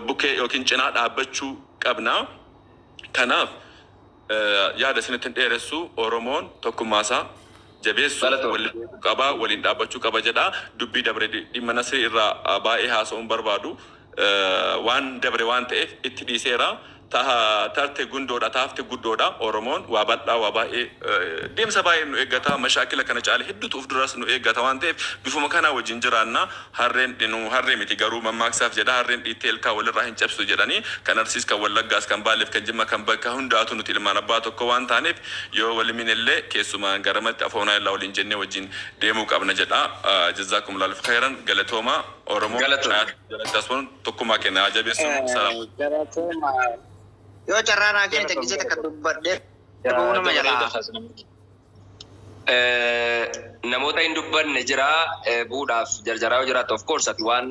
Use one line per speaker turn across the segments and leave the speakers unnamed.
Bukkee yookiin cinaa dhaabbachuu qabna. Kanaaf yaada isinitti hin dheeressu, Oromoon tokkummaasaa jabeessu wal beekuu qaba, waliin dhaabbachuu qaba jedha. Dubbii dabre, dhimma Nasrii irraa baay'ee haasa'uun barbaadu, waan dabre waan ta'eef itti dhiiseera. Tarte gundoodha, taafte guddoodha. Oromoon waa bal'aa, waa baay'ee, deemsa baay'ee nu eeggata. Mashaakila kana caale hedduutu uf duras nu eeggata waan ta'eef bifuma kanaa wajjin jiraanna. Harreen nu harree miti, garuu mammaaksaaf jedha, harreen dhiittee ilkaa walirraa hin cabsitu jedhanii. Kan Arsiis, kan Wallaggaas, kan Baaleef, kan Jimma, kan bakka hundaatu nuti ilmaan abbaa tokko waan taaneef, yoo walimin illee keessumaan garamatti afoonaa illaa waliin jennee wajjin deemuu qabna jedha. Jazaakum laalf khayran, galatooma. Oromoo jalatti asuun tokkummaa kenna haa jabeessinu. Salaam.
Galatooma. Yoo carraa naa kennite gisee takka dubbadhee bu'uu nama jalaa.
Namoota hin dubbanne jira, bu'uudhaaf jarjaraa yoo jiraatu, of course ati waan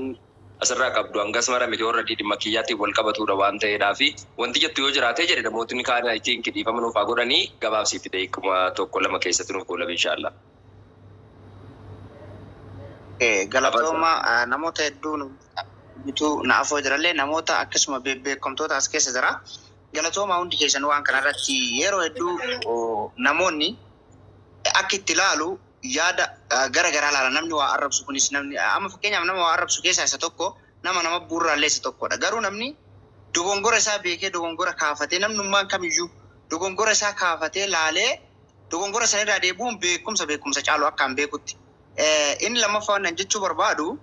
asirraa qabdu hangas mara miti, warra dhimma kiyyaatiin wal qabatudha waan ta'eedhaa fi wanti jettu yoo jiraate jedhe, namootni kaan I think dhiifama nuuf haa godhanii, gabaabsiitti daqiiquma tokko lama keessatti nuuf goolabi, inshallah.
Galatooma. Namoota hedduu bituu na afoo jirallee, namoota akkasuma beekamtoota as keessa jira. Galatooma hundi keessan. Waan kanarratti yeroo hedduu namoonni akka itti ilaalu yaada gara garaa ilaala. Namni waa arrabsu kunis, namni amma fakkeenyaaf nama waa arrabsu keessaa isa tokko, nama nama bu'uuraallee isa tokkodha. Garuu namni dogongora isaa beekee dogongora kaafatee, namnummaan kamiyyuu dogongora isaa kaafatee laalee dogongora sanirraa deebi'uun beekumsa caalu akkaan beekutti. Inni lammaffaa wannan jechuu barbaadu,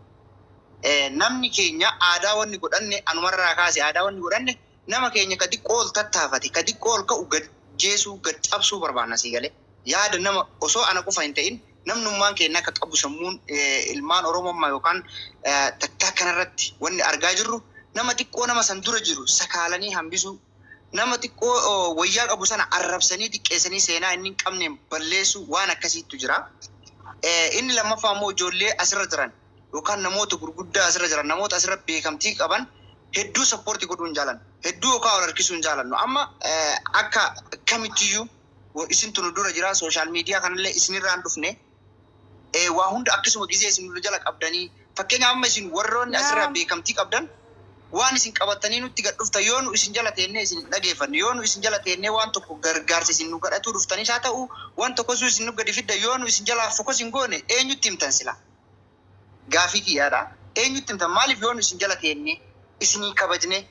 namni keenya aadaa wanni godhanne, anumarraa kaase, aadaa wanni godhanne, nama keenya ka xiqqoo ol tattaafate, ka xiqqoo ol ka'u gad jeesuu, gad cabsuu barbaanna sii galee. Yaada nama osoo ana qofa hin ta'in namnummaan keenya akka qabu, sammuun ilmaan Oromummaa yookaan takkaa kanarratti wanni argaa jirru, nama xiqqoo nama san dura jiru sakaalanii hambisuu, nama xiqqoo wayyaa qabu sana arrabsanii xiqqeessanii seenaa inni hin qabneen balleessuu, waan akkasiitu jira. Inni lammaffaa immoo ijoollee asirra jiran yookaan namoota gurguddaa asirra jiran, namoota asirra beekamtii qaban hedduu support godhuu hin jaalannu. Hedduu yookaan ol harkisuu hin jaalannu. Amma akka kamittiyyuu isintu nu dura jira, social media kanallee isinirraan dhufne, waa hunda akkasuma gizee isin nu jala qabdanii, fakkeenyaaf amma isin warroonni asirraa beekamtii qabdan waan isin qabatanii nutti gad dhuftan, yoo nu isin jala teennee isin dhageeffanne, yoo nu isin jala teennee waan tokko gargaarsa isin nu kadhatuu dhuftanis haa ta'u, waan tokko isin nu gadi fidda, yoo nu isin jalaa focus hin goone, eenyutti himtan sila? Gaafii kiyyaadha. Eenyutti himtan? Maaliif yoo nu isin jala teennee isinii kabajne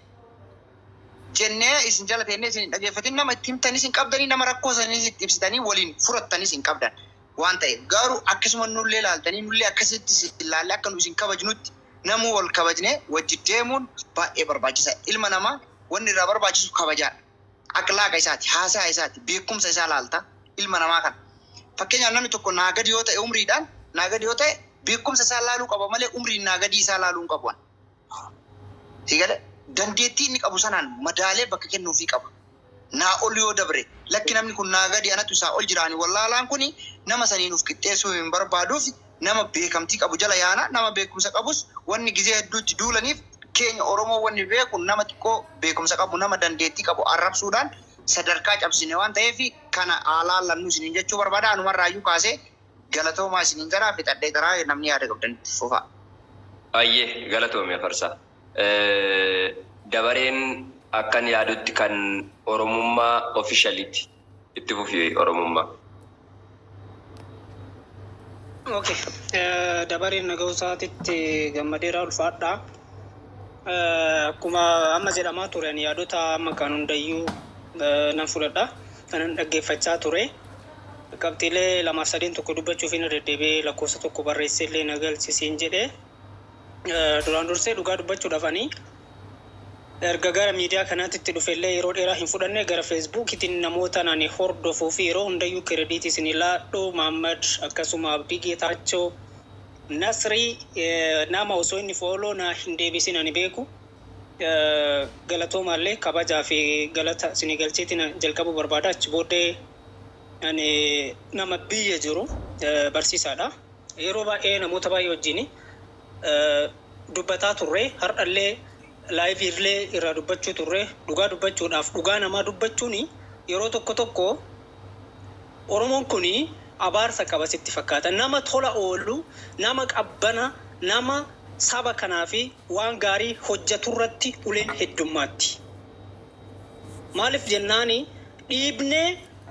jennee isin jala teennee isin hin dhageeffatin, nama itti himtanis hin qabdanii, nama rakkoo saniis itti ibsitanii waliin furattanis hin qabdan waan ta'eef. Garuu akkasuma nullee laaltanii, nullee akkasitti isin laallee, akka nu isin kabajnutti namuu wal kabajnee wajji deemuun baay'ee barbaachisaa. Ilma namaa wanni irraa barbaachisu kabajaadha. Akhlaaqa isaati, haasaa isaati, beekumsa isaa laalta ilma namaa kana. Fakkeenyaaf namni tokko naa gadi yoo ta'e, umriidhaan naa gadi yoo ta'e, beekumsa isaa laaluu qaba malee umriin naa gadii isaa laaluu hin qabu. Sigale dandeettii inni qabu sanaan madaalee bakka kennuufii qaba. Naa ol yoo dabre, lakki, namni kun naa gadi, anatu isaa ol jiraani, wallaalaan kuni nama saniin uf qixxeessuu hin barbaaduuf nama beekamtii qabu jala yaana. Nama beekumsa qabus wanni gizee hedduutti duulaniif, keenya Oromoo wanni beeku, nama xiqqoo beekumsa qabu, nama dandeettii qabu arrabsuudhaan sadarkaa cabsine waan ta'eef, kana haalaan lannu isiniin jechuu barbaada. Anumarraayyuu kaasee galatoomaa isiniin gara fixadhee taraa, namni yaada qabdanitti fufaa.
Baay'ee galatoomi, Afarsaa. Dabareen akkan yaadutti kan Oromummaa officialiiti. Itti fufi, Oromummaa.
Okay. Dabareen nagahuu isaatitti gammadeera, ulfaadha. Akkuma amma jedhamaa ture, ani yaadota amma kan hundayyuu nan fudhadha. Kanan dhaggeeffachaa ture. Qabxiilee lamaaf sadeen tokko dubbachuuf hin deddeebi'ee lakkoofsa tokko barreessee illee na galchisiin jedhee. Duraan dursee dhugaa dubbachuudhaaf, ani erga gara miidiyaa kanaatti dhufe illee yeroo dheeraa hin fudhanne. Gara Facebookiitiin namoota ani hordofuu fi yeroo hundayyuu credit isin laadhu, Maammad, akkasuma Abdii Geetaachoo, Nasrii, nama osoo inni follow na hin deebisin ani beeku. Galatoomallee kabajaa fi galata isinii galcheetiin jalqabuu barbaada. Achi booddee ani nama biyya jiru barsiisaadha. Yeroo baay'ee namoota baay'ee wajjin dubbataa turre, har'allee live illee irraa dubbachuu turre. Dhugaa dubbachuudhaaf, dhugaa namaa dubbachuun yeroo tokko tokko Oromoon kun abaarsa qaba sitti fakkaata. Nama tola oolu, nama qabbana, nama Saba kanaa fi waan gaarii hojjeturratti uleen heddummaatti. Maaliif jennaani, dhiibnee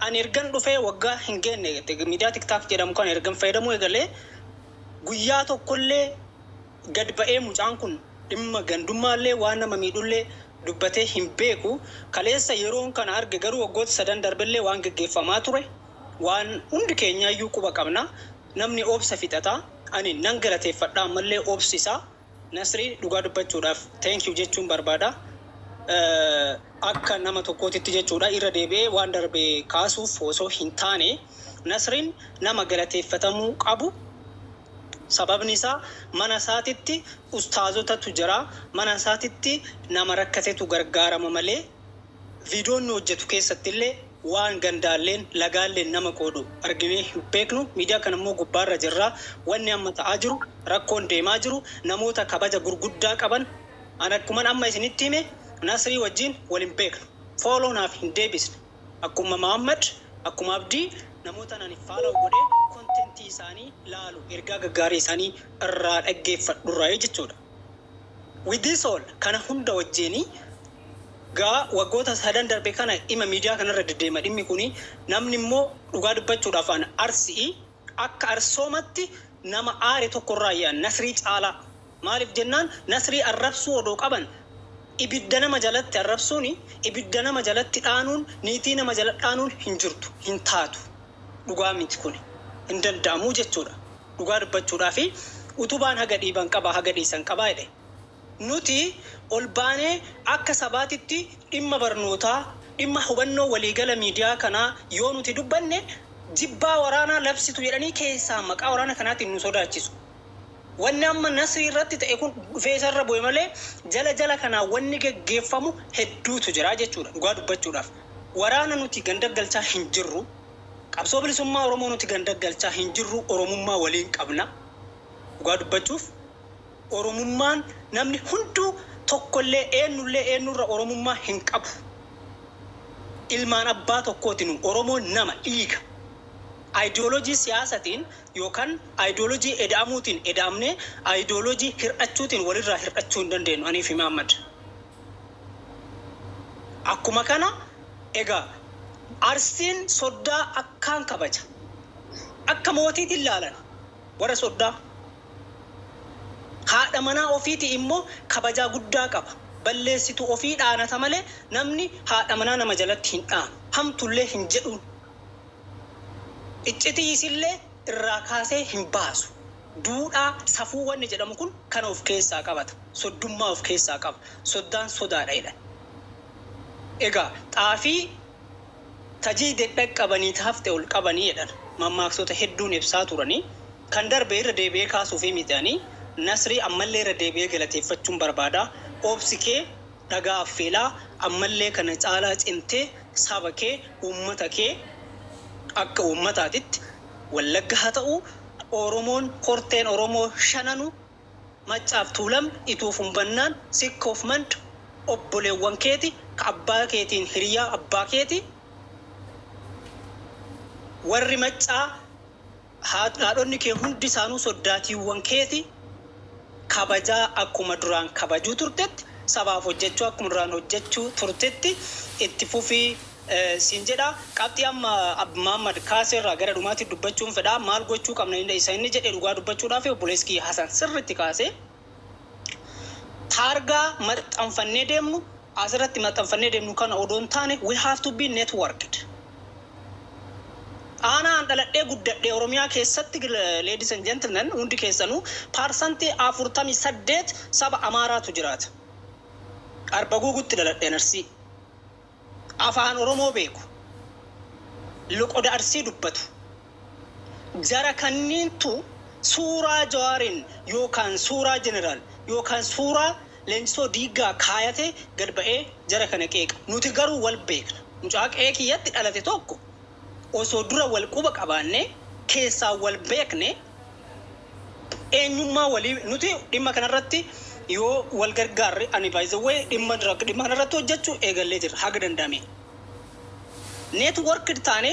ani ergan dhufee waggaa hin geenne, miidiyaa TikTok jedhamu kan ergan fayyadamuu eegalee, guyyaa tokkollee gad ba'ee mucaan kun dhimma gandummaallee waan nama miidhullee dubbatee hin beeku. Kaleessa yeroon kana arge garuu waggoota 3 darbellee waan geggeeffamaa ture waan hundi keenyaayyuu quba qabna. Namni obsa fixata. Ani nan galateeffadha ammallee obsisaa. Nasrii, dhugaa dubbachuudhaaf thank you jechuun barbaada. Akka nama tokkootitti jechuudha, irra deebi'ee waan darbe kaasuuf osoo hin taane, Nasriin nama galateeffatamuu qabu. Sababni isaa mana isaatitti ustaazotatu jira. Mana isaatitti nama rakkatetu gargaarama malee viidiyoon nu hojjetu keessatti illee waan gandaalleen lagaalleen nama qoodu arginee hin beeknu. Miidiyaa kana immoo gubbaarra jirra. Wanni amma ta'aa jiru, rakkoon deemaa jiru, namoota kabaja gurguddaa qaban, an akkuman amma isinitti hime, Nasrii wajjin wal hin beeknu. Follow naaf hin deebisne. Akkuma Muhammad, akkuma Abdii, namoota ani follow godhee contentii isaanii laalu, ergaa gaggaarii isaanii irraa dhaggeeffadhurraa jechuudha. With this all, kana hunda wajjinii gaa waggoota 3 darbe kana dhimma miidiyaa kanarra deddeema dhimmi kuni. Namni immoo dhugaa dubbachuudhaaf an Arsii akka arsoomatti nama aare tokkorraa yaa'an Nasrii caalaa. Maaliif jennaan, Nasrii arrabsuu odoo qaban, ibidda nama jalatti arrabsuuni, ibidda nama jalatti dhaanuun, niitii nama jala dhaanuun hin jirtu, hin taatu. Dhugaa miti kuni, hin danda'amuu jechuudha. Dhugaa dubbachuudhaa fi utubaan haga dhiiban qaba, haga dhiisan qabaa jedhe. Nuti ol baanee akka sabaatitti dhimma barnootaa, dhimma hubannoo waliigala miidiyaa kanaa yoo nuti dubbanne, jibbaa waraanaa labsitu jedhanii keessaa maqaa waraana kanaatiin nu sodaachisu. Wanni amma Nasrii irratti ta'e kun dhufee isarra bu'e malee jala jala kanaa wanni geggeeffamu hedduutu jira jechuudha dhugaa dubbachuudhaaf. Waraana nuti ganda galchaa hin jirru. Qabsoo bilisummaa Oromoo nuti ganda galchaa hin jirru. Oromummaa waliin qabna. Dhugaa dubbachuuf Oromummaan namni hunduu tokkollee eenyullee eenyurra Oromummaa hin qabu. Ilmaan abbaa tokkooti nu. Oromoon nama dhiiga. Ayidiyoolojii siyaasatiin yookaan ayidiyoolojii eda'amuutiin eda'amnee ayidiyoolojii hir'achuutiin walirraa hir'achuu hin dandeenyu anii fi Mahammad. Akkuma kana egaa Arsiin soddaa akkaan kabaja. Akka mootiitiin laalan warra soddaa. Haadha manaa ofiiti immoo kabajaa guddaa qaba. Balleessitu ofii dhaanata malee namni haadha manaa nama jalatti hin dhaanu. Hamtullee hin jedhuun. Iccitii isillee irraa kaasee hin baasu. Duudhaa safuu wanni jedhamu kun kana of keessaa qabata. Soddummaa of keessaa qaba. Soddaan sodaadha jedhan. Egaa xaafii tajii dhaqqabanii hafte ol qabanii jedhan. Mammaaksota hedduun ibsaa turanii kan darbe irra deebi'ee kaasuu fi mitanii Nasrii ammallee irra deebi'ee galateeffachuun barbaada. Obsi kee dhagaa affeelaa, ammallee kana caalaa cimtee saba kee, uummata kee, akka uummataatitti Wallagga haa ta'u, Oromoon horteen Oromoo shananu, Maccaaf Tuulam, Ituuf Humbannaan, Sikkoof Mand obboleewwan keeti, ka abbaa keetiin hiriyaa abbaa keeti. Warri Maccaa haadhonni kee hundi isaanuu soddaatiiwwan keeti. Kabajaa akkuma duraan kabajuu turtetti, sabaaf hojjechuu akkuma duraan hojjechuu turtetti itti fufii siin jedha. Qabxii amma Muhammad kaaseerraa gara dhumaatti dubbachuun fedha. Maal gochuu qabna isa inni jedhe, dhugaa dubbachuudhaaf obboleessi kiyya Hasan sirriitti kaase. Taargaa maxxanfannee deemnu, asirratti maxxanfannee deemnu kana odoo hin taane, we have to be networked. Aanaan dhaladhee guddadhee Oromiyaa keessatti, ladies and gentlemen, hundi keessanuu 48% saba Amaaraatu jiraata. Arba Guugutti dhaladheen Arsii. Afaan Oromoo beeku. Loqoda Arsii dubbatu. Jara kanniintu suuraa Jawaariin yookaan suuraa jeneraal yookaan suuraa Leenjisoo Diiggaa kaayatee gad ba'ee jara kana qeeqa. Nuti garuu wal beekna. Mucaa qe'ee kiyyatti dhalate tokko osoo dura wal quba qabaannee keessaa wal beekne, eenyummaa walii nuti dhimma kanarratti yoo wal gargaarre, ani by the way dhimma kanarratti hojjechuu eegallee jirra haga danda'ame. Networked taane,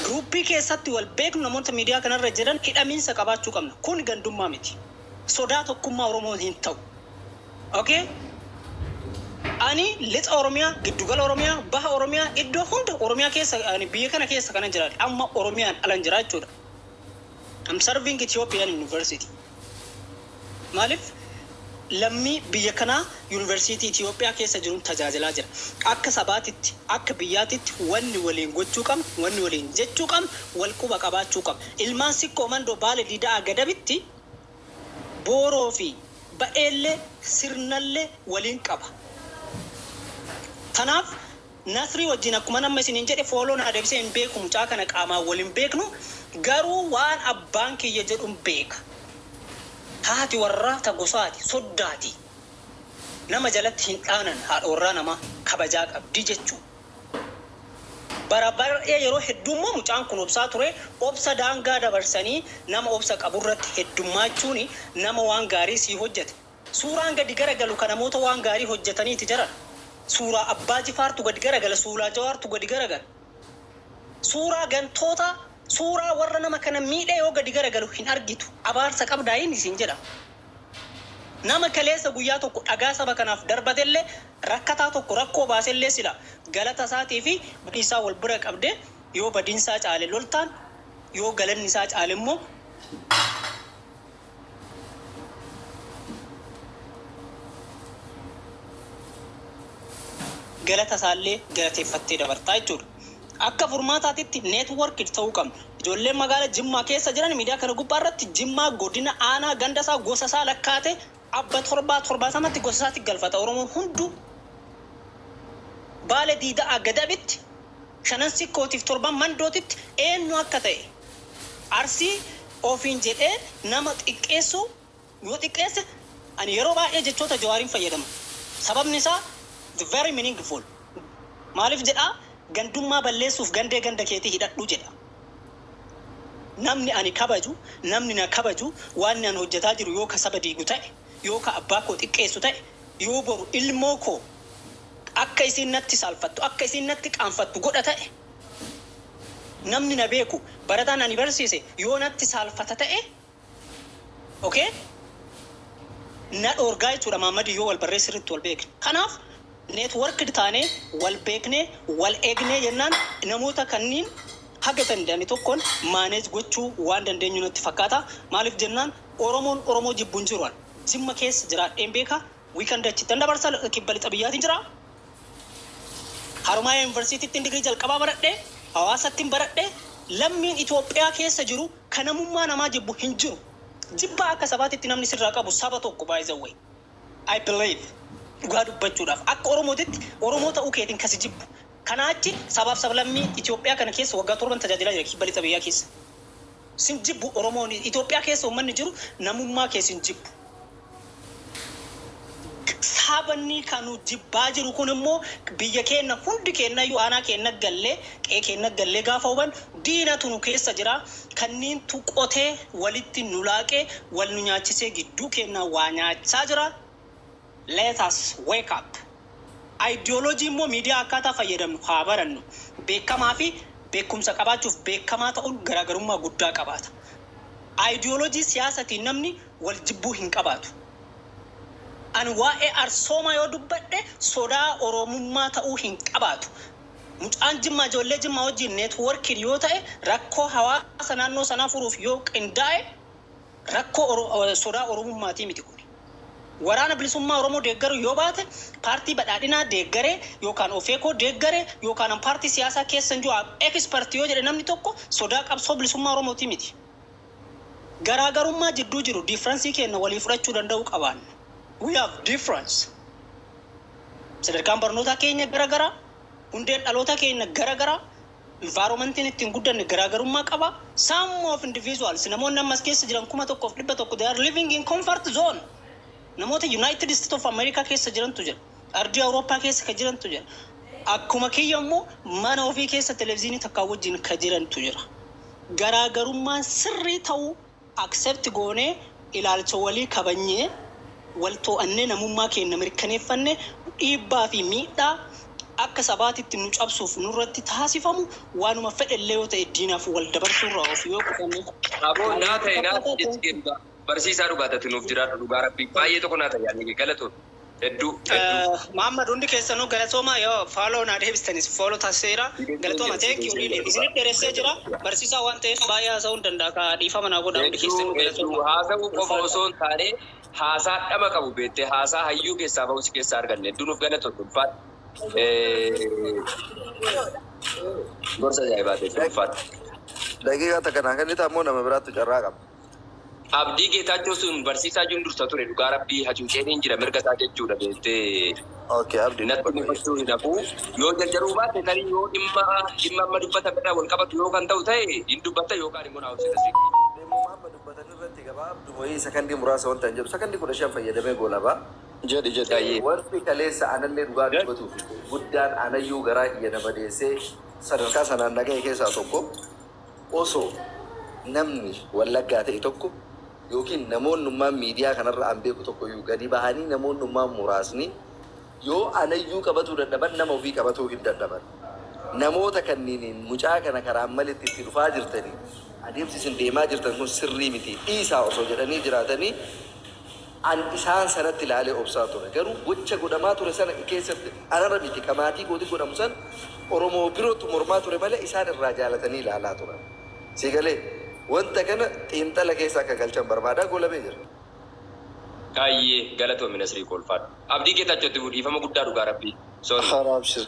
groupii keessatti wal beeknu, namoota miidiyaa kanarra jiran hidhamiinsa qabaachuu qabna. Kun gandummaa miti. Sodaa tokkummaa Oromoo hin ta'u. Okay? Ani lixa Oromiyaa, giddugala Oromiyaa, baha Oromiyaa, iddoo hunda Oromiyaa keessa, ani biyya kana keessa kanan jiraadhe. Amma Oromiyaan alan jira jechuudha. I'm serving Ethiopian University. Maaliif? Lammii biyya kanaa yuunivarsiitii Itoophiyaa keessa jiruun tajaajilaa jira. Akka sabaatitti, akka biyyaatitti wanni waliin gochuu qabnu, wanni waliin jechuu qabnu, wal quba qabaachuu qabnu. Ilmaan Sikkoo Mandoo, Baale Diidaa Gadabitti booroo fi ba'eellee sirnallee waliin qaba. Kanaaf Nasrii wajjin akkuma nama isiniin jedhe follow na adeemsee hin beeku, mucaa kana qaamaan waliin beeknu, garuu waan abbaan kiyya jedhuun beeka. Haati warraa ta gosaati, soddaati. Nama jalatti hin dhaanan, haadha warraa namaa kabajaa qabdi jechuu. Bara baay'ee yeroo hedduu immoo mucaan kun obsaa ture. Obsa daangaa dabarsanii nama obsa qaburratti heddummaachuun nama waan gaarii sii hojjete. Suuraan gadi garagalu kan namoota waan gaarii hojjetaniiti jiran. Suuraa Abbaa Jifaartu gadi garagala, suuraa Jawaartu gadi garagala. Suuraa gantoota, suuraa warra nama kana miidhee yoo gadi garagalu hin argitu. Abaarsa qabdaa inni isin jedha. Nama kaleessa guyyaa tokko dhagaa saba kanaaf darbatellee, rakkataa tokko rakkoo baasellee, sila galata isaatii fi badiinsaa wal bira qabde, yoo badiinsaa caale loltaan, yoo galanni isaa caale immoo galata isaallee galateeffattee dabartaa jechuudha. Akka furmaataatitti network ta'uu qabna. Ijoolleen magaalaa Jimmaa keessa jiran miidiyaa kana gubbaa irratti Jimmaa godina aanaa ganda isaa gosa isaa lakkaate abba torbaa 70tti gosa isaatti galfata Oromoon hunduu. Baale Diidaa Gadabitti, shanan Sikkootiif torban Mandootitti eenyu akka ta'e, Arsii ofiin jedhee nama xiqqeessu yoo xiqqeesse, ani yeroo baay'ee jechoota Jawaariin fayyadama. Sababni isaa the very meaningful. Maaliif jedhaa? Gandummaa balleessuuf gandee ganda keetii hidhadhu jedha. Namni ani kabaju, namni na kabaju, waan ani hojjetaa jiru yoo ka saba diigu ta'e, yoo ka abbaa koo xiqqeessu ta'e, yoo boru ilmoo koo akka isiin natti saalfattu, akka isiin natti qaanfattu godha ta'e, namni na beeku, barataan ani barsiise yoo natti saalfata ta'e, okay, na dhoorgaa jechuudha. Maammadi yoo wal barree sirriitti wal beekne. Kanaaf networked taanee wal beeknee wal eegnee jennaan namoota kanniin haga danda'ame tokkoon manage gochuu waan dandeenyu natti fakkaata. Maaliif jennaan, Oromoon Oromoo jibbu hin jiru. Jimma keessa jiraadheen beeka. Weekend achittan dabarsa, kibba lixa biyyaatiin jira. Haromaaya Yuunivarsiitiitti digirii jalqabaa baradhee, hawaasattiin baradhee, lammiin Itoophiyaa keessa jiru kan namummaa namaa jibbu hin jiru. Jibba akka sabaatitti namni sirraa qabu saba tokko, by the way. I believe, dhugaa dubbachuudhaaf, akka Oromootitti Oromoo ta'uu keetiin kasi jibbu. Kanaa achi sabaaf sablammii Itoophiyaa kana keessa waggaa 7 tajaajilaa jira kibba lixa biyyaa keessa. Sin jibbu. Oromoon Itoophiyaa keessa uummanni jiru namummaa keessa hin jibbu. Sabni kanu jibbaa jiru kun immoo biyya keenya hundi keenyayyuu aanaa keenya gallee, qe'ee keenya gallee gaafa huban diinatu nu keessa jira. Kanniintu qotee walitti nu laaqee wal nu nyaachisee gidduu keenya waa nyaachaa jira. Let us wake up. Ideology immoo miidiyaa akkaataa fayyadamnu haa barannu. Beekamaa fi beekumsa qabaachuuf beekamaa ta'uun garaagarummaa guddaa qabaata. Ideology siyaasatiin namni wal jibbuu hin qabaatu. Ani waa'ee arsoomaa yoo dubbadhe sodaa Oromummaa ta'uu hin qabaatu. Mucaan Jimmaa ijoollee Jimmaa wajjin networkiin yoo ta'e, rakkoo hawaasa naannoo sanaa furuuf yoo qindaa'e, rakkoo sodaa Oromummaatii miti kun. Waraana Bilisummaa Oromoo deeggaru yoo baate, paartii Badhaadhinaa deeggaree yookaan Ofeekoo deeggaree yookaan paartii siyaasaa keessa hin jiru expert yoo jedhe namni tokko, sodaa qabsoo bilisummaa Oromootii miti. Garaagarummaa jidduu jiru, difference keenya walii fudhachuu danda'uu qabaanna. We have difference. Sadarkaan barnootaa keenya garagaraa, hundeen dhaloota keenya garagaraa, environmentiin ittiin guddanne garaagarummaa qaba. Some of individuals, namoonni ammas keessa jiran 1100, they are living in comfort zone. Namoota United States of America keessa jirantu jira. Ardii Awurooppaa keessa ka jirantu jira. Akkuma kiyya immoo mana ofii keessa televezyiinii takkaa wajjin ka jirantu jira. Garaagarummaan sirrii ta'uu accept goonee, ilaalcha walii kabanyee, wal to'annee, namummaa keenya mirkaneeffanne, dhiibbaa fi miidhaa akka sabaatitti nu cabsuuf nurratti taasifamu waanuma fedhellee yoo ta'e diinaaf wal dabarsuurraa of yoo qusanne.
Aboo naa ta'e naa jechi kenna. Barsiisaa dhugaatatti nuuf jiraadhu, dhugaa Rabbii baay'ee tokko naa tajaajila, galatoon hedduu hedduu.
Muhammad, hundi keessanuu galatooma. Yoo follow naa deebistanis follow taasiseera. Galatooma, thank you really. Isinit dheeressee jira. Barsiisaa waan ta'eef baay'ee haasa'uu hin danda'a. Ka dhiifama naa godha, hundi
Hedduu
keessanuu
hedduu
galatooma.
Haasa'uu qofa osoo hin taane, haasaa dhama qabu beektee, haasaa hayyuu keessaa bahu si keessaa arganne. Hedduu nuuf galatoon, ulfaadha. Gorsa ajaa'ibaa ta'e, ulfaadha.
Daqiiqaa takka naa kennita ammoo nama biraattu carraa qaba.
Abdii Geetaachoo sun barsiisaa jiru dursa ture, dhugaa Rabbii hacuuceen hin jira mirga isaa jechuudha beektee.
Okay, Abdii,
Natti
dubbadhu.
mufachuu hin hafu. Yoo jarjaruu baatte, tarii yoo dhimma amma dubbatame irraa wal qabatu yoo kan ta'u ta'e hin dubbatta, yookaan immoo naa hojjeta siqii.
Dhimma amma dubbatan irratti gabaabduu wayii sakandii muraasa wanta hin jedhu, sakandii 15 fayyadamee goolabaa.
Jedhi, jedhi.
Baay'ee.
Wanti kaleessa anallee dhugaa dubbatuuf guddaan anayyuu garaa kiyya nama deessee sadarkaa sanaan dhaga'e keessaa tokko, osoo namni Wallaggaa ta'e tokko yookiin namoonnummaan miidiyaa kanarra an beeku tokko iyyuu gadi bahanii, namoonnummaan muraasni yoo anayyuu qabatuu dadhaban, nama ofii qabatuu hin dadhaban. Namoota kanniiniin mucaa kana karaan malitti itti dhufaa jirtanii, adeemsi isin deemaa jirtan kun sirrii miti, dhiisaa osoo jedhanii jiraatanii, an isaan sanatti ilaalee obsaa ture. Garuu gocha godhamaa ture sana keessatti anarra miti, ka maatii kooti godhamu san Oromoo birootu mormaa ture malee isaan irraa jaalatanii ilaalaa turan. Si galee, wanta kana xiinxala keessa akka galchan barbaadaa, goolabee jira.
Baay'ee galatoomi Nasrii kolfaadha. Abdii Geetaachootti dhiifama guddaa, dhugaa Rabbii. Sorry.
Haraabshir.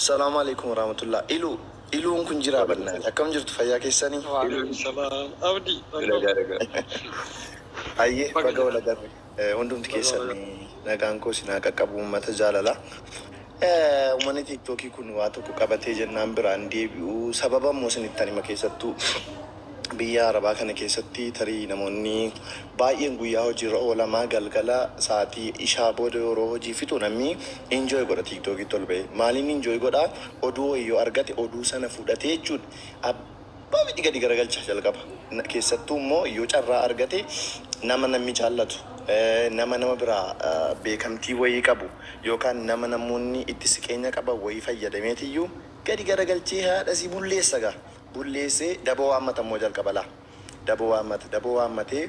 Salaamu alaikum warahmatullah. Iluu iluun kun jira bannaati. Akkam jirtu, fayyaa keessanii?
Waalaikum salaam. Abdii.
Nagaa, nagaa.
Ayyee,
Baga
baga wal agarre. Hundumti
Baga
keessan
wal agarre.
Nagaan koo isin haa qaqqabu, uummata jaalala. Uummanni TikTokii kun waa tokko qabatee jennaan biraan deebi'u. Sababa immoo isinitti hima, keessattuu biyya Arabaa kana keessatti tarii namoonni baay'een guyyaa hojiirra oolamaa galgala sa'aatii ishaa booda yeroo hojii fixu namni enjoy godha, TikTokitti ol ba'e. Maaliin enjoy godha? Oduu wayii yoo argate oduu sana fudhatee jechuudha. Abbaa miti gadi garagalcha jalqaba. Keessattuu immoo yoo carraa argate nama namni jaallatu, nama nama biraa beekamtii wayii qabu yookaan nama namoonni itti siqeenya qaban wayii fayyadameetiyyuu gadi garagalchee haadha si bulleessa gaa. Bulleessee daboo waammata immoo jalqaba laa. Daboo waammata. Daboo waammatee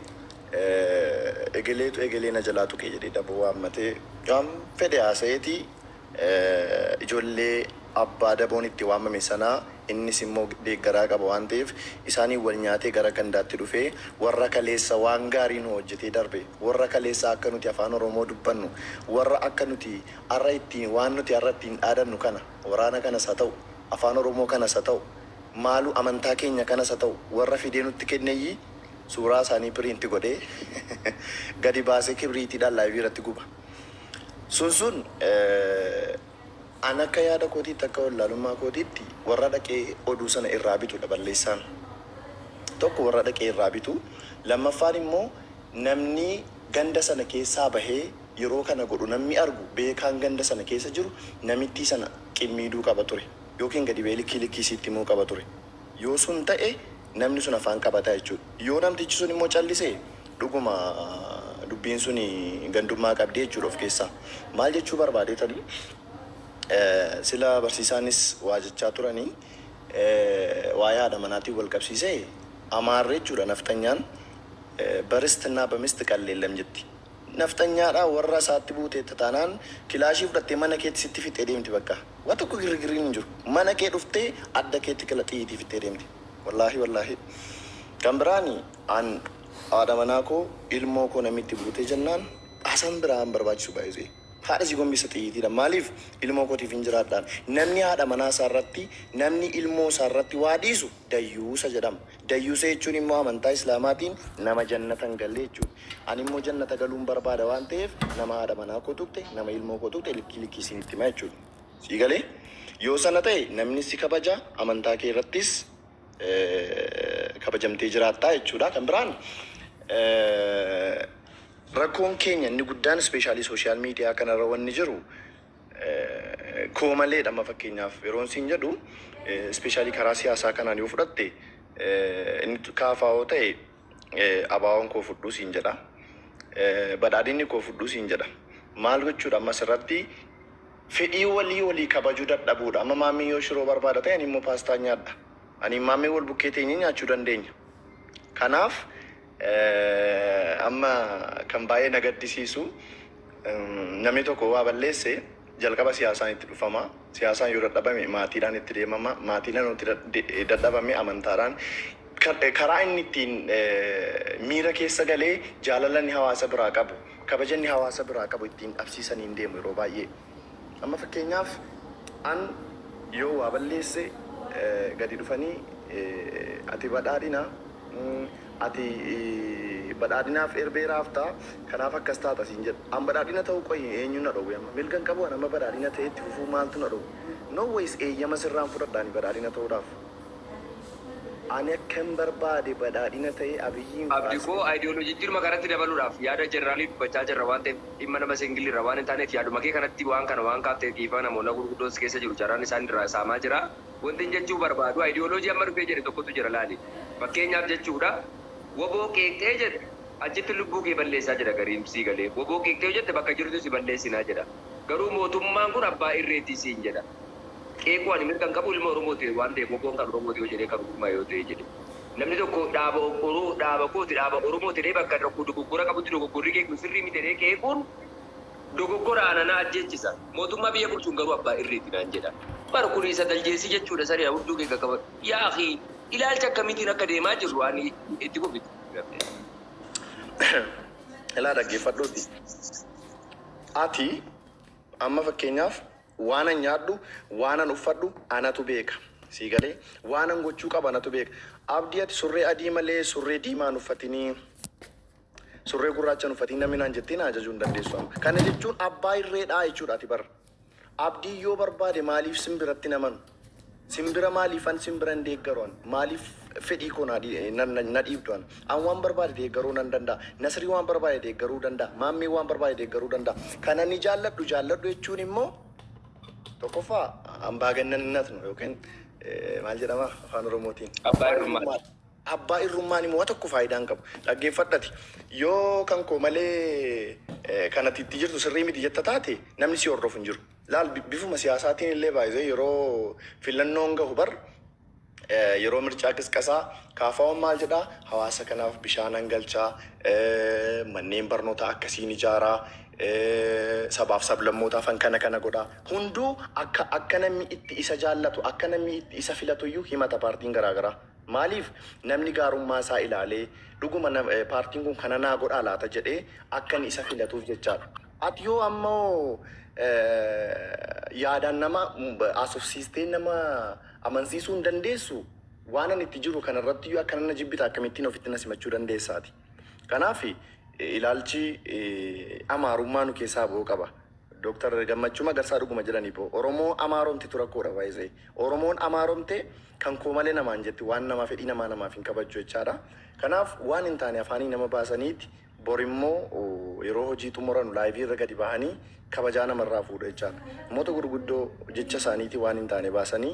egeleetu egelee na jalaa tuqee jedhee daboo waammatee waan fedhe haasa'eetii, ijoollee abbaa daboon itti waamame sanaa innis immoo deeggaraa qaba waan ta'eef isaaniin wal nyaatee gara gandaatti dhufee, warra kaleessa waan gaarii nu hojjetee darbe, warra kaleessa akka nuti afaan Oromoo dubbannu, warra akka nuti har'a ittiin waan nuti har'a ittiin dhaadannu kana, waraana kanas haa ta'u, afaan Oromoo kanas haa ta'u, maalu amantaa keenya kanas haa ta'u, warra fidee nutti kenneyyi suuraa isaanii print godhee gadi baasee kibriitiidhaan live irratti guba. Sun an akka yaada kootiitti, akka wallaalummaa kootiitti, warra dhaqee oduu sana irraa bitudha balleessaan. Tokko warra dhaqee irraa bitu, lammaffaan immoo namni ganda sana keessaa bahee yeroo kana godhu, namni argu beekaan ganda sana keessa jiru namittii sana qimmiiduu qaba ture yookiin gadi ba'ee likkii likkii isiitti himuu qaba ture. Yoo sun ta'e namni sun afaan qabataa jechuudha. Yoo namtichi sun immoo callise, dhuguma dubbiin sun gandummaa qabdi jechuudha of keessaa. Maal jechuu barbaadetanii, sila barsiisaanis waa jechaa turanii, waa'ee haadha manaatiin wal qabsiisee, Amaarri jechuudha, nafxanyaan በርስትና በሚስት ቀልድ የለም jetti. Nafxanyaadhaa warra isaatti buuteetta taanaan kilaashii fudhattee mana keetti sitti fixee deemti bakka. Waa tokko girgirriin hin jiru. Mana kee dhuftee adda keetti kila xiyyiitii fixee deemti. Wallaahi, wallaahi. Kan biraani an haadha manaa koo, ilmoo koo namitti buutee jennaan haasaan biraa hin barbaachisu baay'isee. Haadha si gombisa xiyyiitiidha. Maaliif, ilmoo kootiif hin jiraadhaan. Namni haadha manaa isaa irratti, namni ilmoo isaa irratti waa dhiisu dayyuusa jedhama. Dayyuusa jechuun immoo amantaa Islaamaatiin nama jannata hin galle jechuudha. Ani immoo jannata galuun barbaada waan ta'eef, nama haadha manaa koo tuqxe, nama ilmoo koo tuqxe likkii likkii isinitti hima jechuudha. Sii galee, yoo sana ta'e namni si kabaja, amantaa kee irrattis kabajamtee jiraattaa jechuudha. Kan biraan rakkoon keenya inni guddaan especially social media kanarra wanni jiru koo maleedha. Amma fakkeenyaaf yeroon siin jedhu, especially karaa siyaasaa kanaan yoo fudhatte, inni kaafaa'oo ta'e abaawoon koo fudhuu siin jedha. Badhaadhinni koo fudhuu siin jedha. Maal gochuudha, ammas irratti fedhii walii walii kabajuu dadhabuudha. Amma maammii yoo shiroo barbaada ta'e, ani immoo paastaa nyaadha. Ani maammii wal bukkee teenyee nyaachuu dandeenya. Kanaaf Amma kan baay'ee na gaddisiisu, namni tokko waa balleesse jalqaba siyaasaan itti dhufama. Siyaasaan yoo dadhabame maatiidhaan itti deemama. Maatiidhaan yoo itti dadhabame amantaadhaan. Karaa inni ittiin miira keessa galee jaalala inni hawaasa biraa qabu, kabaja inni hawaasa biraa qabu ittiin dhabsiisanii hin deemu yeroo baay'ee. Amma fakkeenyaaf an yoo waa balleesse gadi dhufanii ati badhaadhina, ati badhaadhinaaf erbee raaftaa, kanaaf akkas taata siin jedha. An badhaadhina ta'uu qoyi eenyu na dhowwe amma? Mirga hin qabu an amma badhaadhina ta'ee itti fufuu maaltu na dhowwe? No ways, eeyyama sirraan fudhadha ani badhaadhina ta'uudhaaf. Ani akkan barbaade badhaadhina ta'ee Abiyyiin
Abdi koo,
faarse.
Aayidiyooloojiitti kanatti dabaluudhaaf yaada jeneraalii dubbachaa jirra waan ta'eef, dhimma nama single irra waan hin taaneef, yaaduma kee kanatti waan kana waan kaafteef dhiifama. Namoonni gurguddoos keessa jiru, carraan isaan irraa saamaa jira. Wanti hin jechuu barbaadu, aayidiyooloojii amma dhufee jedhe tokkotu jira, laali. Fakkeenyaaf jechuudha, WBO qeeqxee jedhe achitti lubbuu kee balleessaa jedha gariin sii galee. WBO qeeqxee jette bakka jirtu si balleessinaa jedha. Garuu mootummaan kun abbaa irreetii siin jedha. Qeequu ani mirga hin qabu ilma Oromooti waan ta'eef, WBOn kan Oromooti yoo jedhee kan gurmaa yoo ta'e jedhe. Namni tokko dhaaba Oromoo, dhaaba kooti, dhaaba Oromooti jedhee bakka tokko dogoggora qabutti dogoggorri kee kun sirrii miti jedhee qeequun dogoggora ananaa ajjeechisa. Mootummaa biyya bulchuun garuu abbaa irreeti naan jedha. Bara kun isa daljeessii jechuudha, saree hudduu kee qaqqaba. Yaa akhi, ilaalcha akkamiitiin akka deemaa jirru ani itti fufitu.
Ilaa, dhaggeeffadhuuti. Ati amma fakkeenyaaf waanan nyaadhu, waanan uffadhu anatu beeka. Sii galee? Waanan gochuu qaba anatu beeka. Abdii, ati surree adii malee surree diimaa hin uffatinii, surree gurraacha hin uffatiin namni naan jettee na ajajuu hin dandeessu amma. Kana jechuun abbaa irreedhaa jechuudha ati bara. Abdii yoo barbaade maaliif simbiratti namanu? Simbira maaliifan simbira hin deeggaru an? Maaliif fedhii koo na dhiibdu an? An waan barbaade deeggaruu nan danda'a. Nasrii waan barbaade deeggaruu danda'a. Maammee waan barbaade deeggaruu danda'a. Kan ani jaalladhu jaalladhu jechuun immoo tokkoffaa ambaagannannat nu yookiin maal jedhama afaan Oromootiin?
Abbaa irrummaa.
Abbaa irrummaan immoo tokko faayidaa hin qabu. Dhaggeeffadhati. Yoo kan koo malee kanatti itti jirtu sirrii miti jetta taate, namni si hordofu hin jiru. Laal, bifuma siyaasaatiin illee baay'ee yeroo filannoon gahu bar yeroo mircaa qisqasaa kaafaawwan maal jedhaa, hawaasa kanaaf bishaanan galchaa, manneen barnootaa akkasiin ijaaraa, sabaaf sablammootaaf kana kana godhaa. Hunduu akka namni itti isa jaallatu, akka namni itti isa filatu iyyuu himata paartiin garaagaraa. Maaliif? Namni gaarummaa isaa ilaalee dhuguma paartiin kun kana naa godhaa laata jedhee akka inni isa filatuuf jechaadha. Ati yoo ammoo yaadaan nama asofsiistee nama amansiisuu hin dandeessu, waan ani itti jiru kanarratti iyyuu akkana na jibbita, akkamittiin ofitti na simachuu dandeessaati? Kanaaf ilaalchi amaarummaa nu keessaa bu'uu qaba. Dooktar Gammachuu Magarsaa dhuguma jedhanii boo. Oromoo amaaromtitu rakkoodha baay'isee. Oromoon amaaromte kan koo malee namaan jetti, waan namaa fedhii namaa namaaf hin kabajju jechaadha. Kanaaf waan hin taane afaanii nama baasaniiti bor immoo yeroo hojii xumuran live irra gadi bahanii kabajaa namarraa fuudhu jechaadha. Namoota gurguddoo jecha isaaniitii waan hin taane baasanii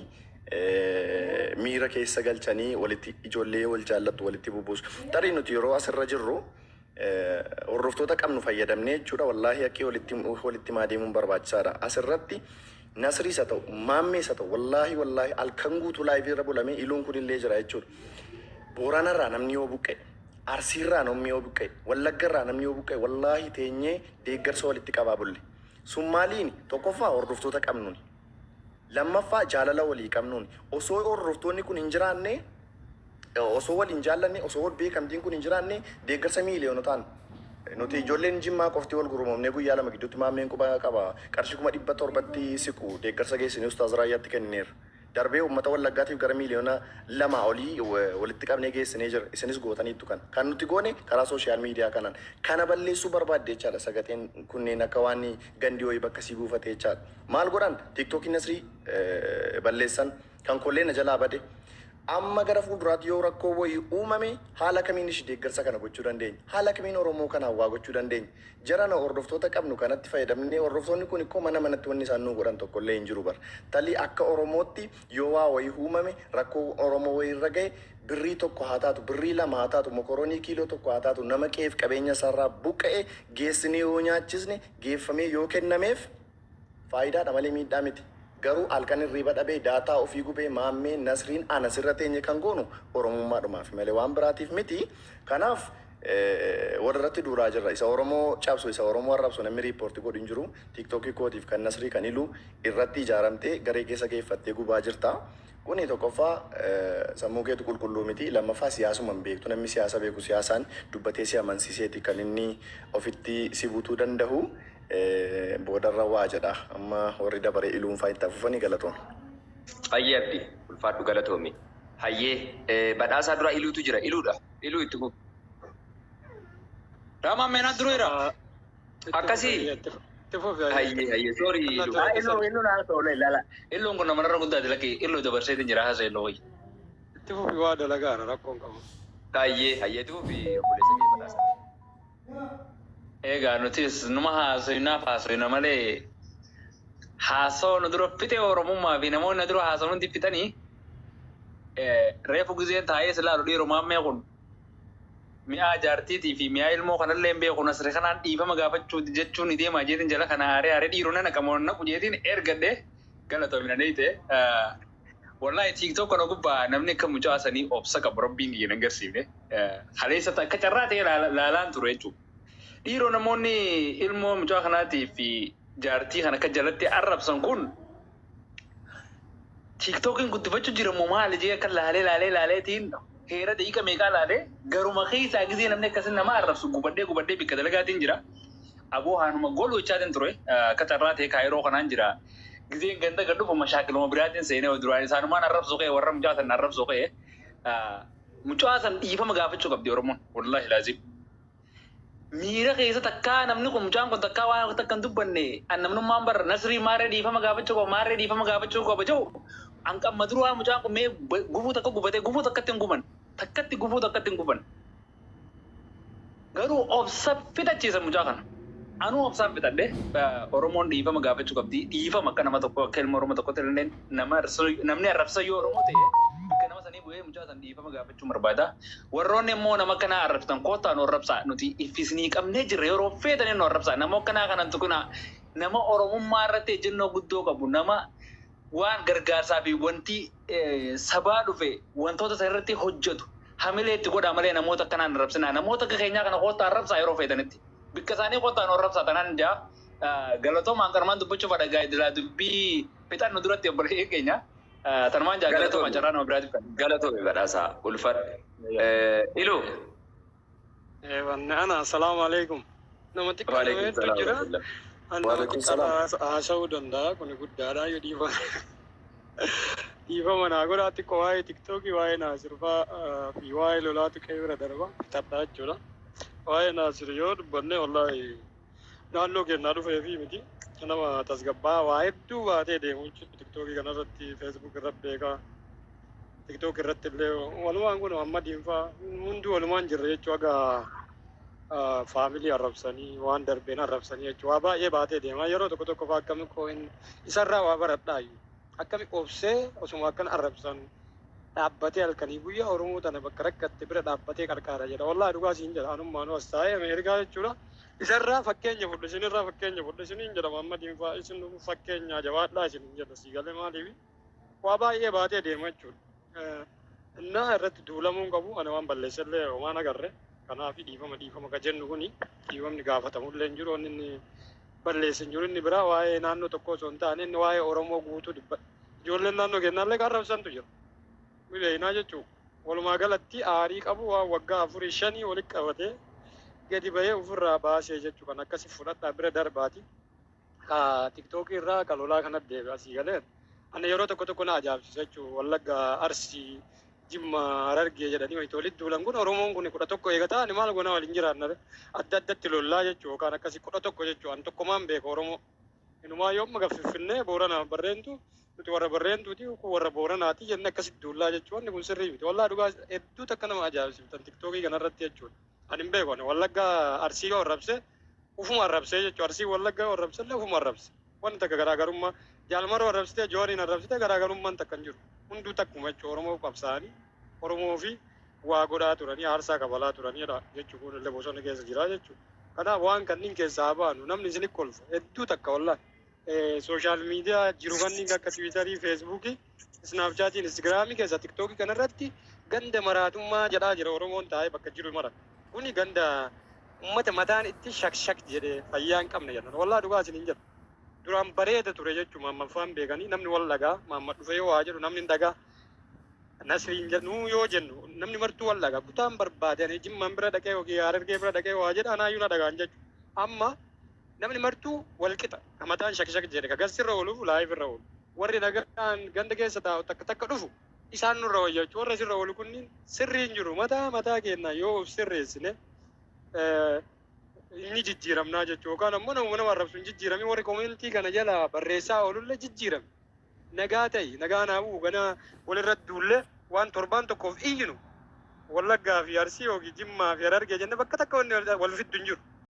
miira keessa galchanii walitti ijoollee wal jaallattu walitti bubuusu. Tarii nuti yeroo asirra jirru hordoftoota qabnu fayyadamnee jechuudha. Wallaahi haqqii walitti himaa deemuun barbaachisaadha. Asirratti Nasriis haa ta'u, Maammees haa ta'u, wallaahi wallaahi halkan guutuu live irra bulamee iluun kun illee jira jechuudha. Booranarraa namni yoo buqqa'e, Arsiirraa namni yoo buqqa'e, Wallaggarraa namni yoo buqqa'e, wallaahi teenyee deeggarsa walitti qabaa bulle. Sun maaliin? Tokkoffaa hordoftoota qabnuuni. Lammaffaa jaalala walii qabnuuni. Osoo hordoftoonni kun hin jiraanne, osoo waliin jaallanne, osoo wal beekamtiin kun hin jiraanne, deeggarsa miiliyoonotaan nuti ijoolleen Jimmaa qofti wal gurmumnee guyyaa 2 gidduutti, Maammeen quba qaba, qarshii 700,000tti siqu deeggarsa geessinee Ustaaz Raayyaatti kennineerra. Darbee uummata Wallaggaatiif gara miiliyoona 2 olii walitti qabnee geessinee jira. Isinis gootaniittu kana. Kan nuti goone karaa social media kanaan. Kana balleessuu barbaadde jechaadha sagaxeen kunneen, akka waan gandi wayii bakka sii buufate jechaadha. Maal godhan? TikTokii Nasrii balleessan, kan kollee na jalaa bade. Amma gara fuulduraatti yoo rakkoo wayii uumame haala kamiin ishi deeggarsa kana gochuu dandeenya? Haala kamiin Oromoo kanaan waa gochuu dandeenya? Jarana hordoftoota qabnu kanatti fayyadamnee, hordoftoonni kun ikkoo mana manatti wanni isaan nuu godhan tokkollee hin jiru bar. Talii akka Oromootti yoo waa wayii uumame, rakkoo Oromoo wayii irra gahe, birrii 1 haa taatu, birrii 2 haa taatu, mokoronii kiiloo 1 haa taatu, nama qe'eef qabeenya isaarraa buqqa'e geessinee yoo nyaachisne, geeffamee yoo kennameef faayidaadha malee miidhaa miti. Garuu halkan hirriiba dhabee data ofii gubee Maammee, Nasriin, ana sirra teenye kan goonu Oromummaadhumaaf malee waan biraatiif miti. Kanaaf Warra irratti duuraa jirra. Isa Oromoo cabsu, isa Oromoo arrabsu namni report godhu hin jiru. TikTokii kootiif kan Nasrii kan Iluu irratti ijaaramtee garee keessa geeffattee gubaa jirta. Kuni tokkoffaa sammuu keetu qulqulluu miti. Lammaffaa siyaasuma hin beektu. Namni siyaasa beeku siyaasaan dubbatee si amansiiseeti kan inni ofitti si butuu danda'u. Boodarra waa jedha. Amma warri dabaree Iluun fa'aa itti afuufanii galatoon.
Hayyee Abdi, ulfaadhu, galatoomi. Hayyee, badhaasaa dura Iluutu jira. Iluudha. Iluu, itti fufi.
Rama meenaa dureera.
Akkasii.
Itti fufi.
Hayyee, hayyee, sorry, Iluu.
Ah, Iluu, Iluu naa ta'u ilaala. Iluun kun namarra guddaati lakkee Iluu dabarseetiin jira haasa Iluu wayii.
Itti fufi, waa dalagaara, rakkoon qabu.
Hayyee, hayyee, itti fufi, obboleessa kee badhaasaa.
Egaa nutis numa haasofnaaf haasofna malee haasawaa nu dura fixe Oromummaa fi namoonni na dura haasawaa nuti fixanii reefu gizeen taa'ee silaalu dhiiroo maammee kun mi'aa jaartiitii fi mi'aa ilmoo kanallee hin beeku. Nasri kanaan dhiifama gaafachuu jechuun ni deemaa jeetiin jala kana aaree aaree dhiiroo nana qamoon naqu jeetiin ergadhe galatoomina neeyte. Wallahi TikTok kana gubbaa namni akka mucaa sanii obsa qabu rabbiin kiyya hin agarsiifne. Haleessa akka carraa ta'e laalaan ture jechuudha. Dhiiroo, namoonni ilmoo mucaa kanaatii fi jaartii kana akka jalatti arrabsan kun TikTokiin guddifachuu jira moo maali jee akka laalee laalee laaleetiin heera daqiiqa meeqaa laalee garuma keessaa gisee namni akkasii nama arrabsu gubadhee gubadhee bikka dalagaatiin jira. Aboo haanuma gol gochaatiin ture, akka carraa ta'e kaayiroo kanaan jira. Giseen ganda gad dhufu mashaakiluma biraatiin seenee duraan isaanumaan arrabsu ka'e, warra mucaa san arrabsu ka'e, mucaa san dhiifama gaafachuu qabdi Oromoon, wallaahi laazim. Miira keessa takkaa namni kun, mucaan kun takkaa waan takka hin dubbanne, an namnummaan barra Nasrii maarree dhiifama gaafachuu qaba, maarree dhiifama gaafachuu qaba jedhu an qamma duraa. Mucaan kun mee gufuu takka gubatee gufuu takkatti hin guban, takkatti gufuu takkatti hin guban, garuu obsa fixachiisa mucaa kana. Anuu obsaan fixadhe. Oromoon dhiifama gaafachuu qabdi. Dhiifama akka nama tokko, akka ilma Oromoo tokkotti illee, nama namni arrabsa yoo Oromoo ta'e bakka nama sanii bu'ee mucaa san dhiifama gaafachuu barbaada. Warroonni immoo nama akkanaa arrabsan koottaa nu arrabsaa, nuti iffisnii qabnee jirra, yeroo feetanii nu arrabsaa. Nama akkanaa kanan tuqinaa. Nama Oromummaa irratti ejjennoo guddoo qabu, nama waan gargaarsaa fi wanti sabaa dhufe wantoota san irratti hojjetu hamilee itti godhaa malee namoota akkanaan arrabsinaa. Namoota akka keenyaa kana koottaa arrabsaa yeroo feetanitti. Bikka isaanii koottaa nu arrabsaa tanaan jaa. Galatoomaan kanumaan dubbachuuf adhagaa idilaa dubbii fixannu duratti obboleeyyan keenya. Tanumaan jaa, galatoomaan, carraa nama biraatiif kan.
Galatoomi badhaasaa, ulfadhu. Iluu.
Wanni ana, assalaamu alaikum. Nama xiqqaa
Waalaikum
hedduu
salaam.
jira. Ani nama
Waalaikum
xiqqaa
salaam.
haasa'uu danda'a. Kuni guddaadha yoo dhiifama. Dhiifama naa godhaa, xiqqoo waa'ee TikTokii, waa'ee Naasirfaa fi waa'ee lolaatu qe'ee bira darba fixadhaa jechuudha. Waa'ee Naasir yoo dubbanne, wallaahi naannoo keenyaa dhufee fi miti nama tasgabbaa waa hedduu baatee deemu jechuudha. TikTokii kanarratti, Facebook irratti beekaa. TikTok irratti illee walumaan kun amma diinfaa hunduu walumaan jirra jechuu, haga family arrabsanii waan darbeen arrabsanii jechuu, waa baay'ee baatee deema. Yeroo tokko tokko faa akkami qoo'in isarraa waa baradhaayu, akkami obsee osuma akkan arrabsan dhaabbatee halkanii guyyaa Oromoo tana bakka rakkatte bira dhaabbatee qarqaara jedha. Wallaahi dhugaa siin jedha, anummaanuu as taa'ee Ameerikaa jechuudha. Isarraa fakkeenya fudhu, isinirraa fakkeenya fudhu isiniin jedha. Muhammad Diinfaa, isin fakkeenya jabaadhaa isiniin jedha. Sii galee? Maaliif waa baay'ee baatee deema jechuudha. Innaa irratti duulamuu hin qabu. Ani waan balleessellee homaan agarre. Kanaaf dhiifama, dhiifama ka jennu kuni dhiifamni gaafatamullee hin jiru. Inni inni balleesse hin jiru. Inni biraa waa'ee naannoo tokkoo osoo hin taane inni waa'ee Oromoo guutuu dubbata. Ijoolleen naannoo keenyaallee kan arrabsantu jira. Beeknaa jechuudha. Walumaa galatti aarii qabu waan waggaa afurii shanii walitti qabatee gadi bahee ofirraa baasee jechuu, kan akkasi fudhadhaa bira darbaati. Ka TikTokii irraa ka lolaa kanatti deebi'a, asii galee. Ani yeroo tokko tokko na ajaa'ibsiisa jechuudha. Wallagga, Arsii, Jimma, Harargee jedhanii wayita walitti duulan kun, Oromoon kun 11 eega ta'ani maal goonaa waliin jiraanna? Adda addatti lollaa jechuudha, yookaan akkasii 11 jechuudha. Ani tokkomaan beeka Oromoo. Inumaa yoomma gaffinfinnee Booranaaf Barreentu, nuti warra Barreentuuti, kun warra Booranaati jennee akkasitti duullaa jechuudha. Wanni kun sirrii miti. Wallaahi dhugaa hedduu takka nama ajaa'ibsiiftan TikTokii kanarratti jechuudha. Ani hin beeku, ani Wallagga Arsii yoo arrabse ufuma arrabsee jechuudha. Arsii Wallagga yoo arrabse illee ufuma arrabse. Wanni takka garaagarummaa Jaalmaroo arrabsitee, Jooriin arrabsitee, garaagarummaan takka hin jiru. Hunduu takkuma jechuudha. Oromoo qabsaa'anii Oromoo fi waa godhaa turanii aarsaa kabalaa turanidha jechuudha. Kun illee bosona keessa jira jechuudha. Kanaaf waan kanneen keessaa haa baanu. Namni isin kolfa hedduu takka wallaahi. Social media jiru kanneen akka Twitterii, Facebookii, Snapchatii, Instagramii keessa, TikTokii kanarratti ganda maraatummaa jedhaa jira Oromoon taa'ee bakka jiru mara. Kuni ganda uummata mataan itti shak shak jedhee fayyaa hin qabne jedhan. Wallaa dhugaa isin hin jedhu. Duraan bareeda ture jechuun maamman faan beekanii namni wal dhagaa maamman dhufee yoo waa jedhu namni hin dhagaa. Nasriin jedhu yoo jennu namni martuu wal dhagaa kutaan barbaade ani Jimmaan bira dhaqee yookiin Harargee bira dhaqee waa jedha anaayyuu na dhagaan jechuudha. Amma namni martuu wal qixa ka mataan shak shak jedhe ka gasirra ooluuf live irra oolu. Warri nagaan ganda keessa taa'u takka takka dhufu isaan nurra wayya jechuudha. Warra sirra oolu kunniin sirrii hin jiru. Mataa mataa keenya yoo of sirreessine inni jijjiiramnaa jechuudha. Yookaan ammoo namuma nama arrabsu hin jijjiirame warri comment kana jala barreessaa oolullee jijjiirame. Nagaa ta'i nagaa naa bu'u ganaa walirratti duullee waan torbaan tokkoof iyyinu Wallaggaa fi Arsii yookiin Jimmaa fi Harargee jennee bakka takka wanni wal fiddu hin jiru.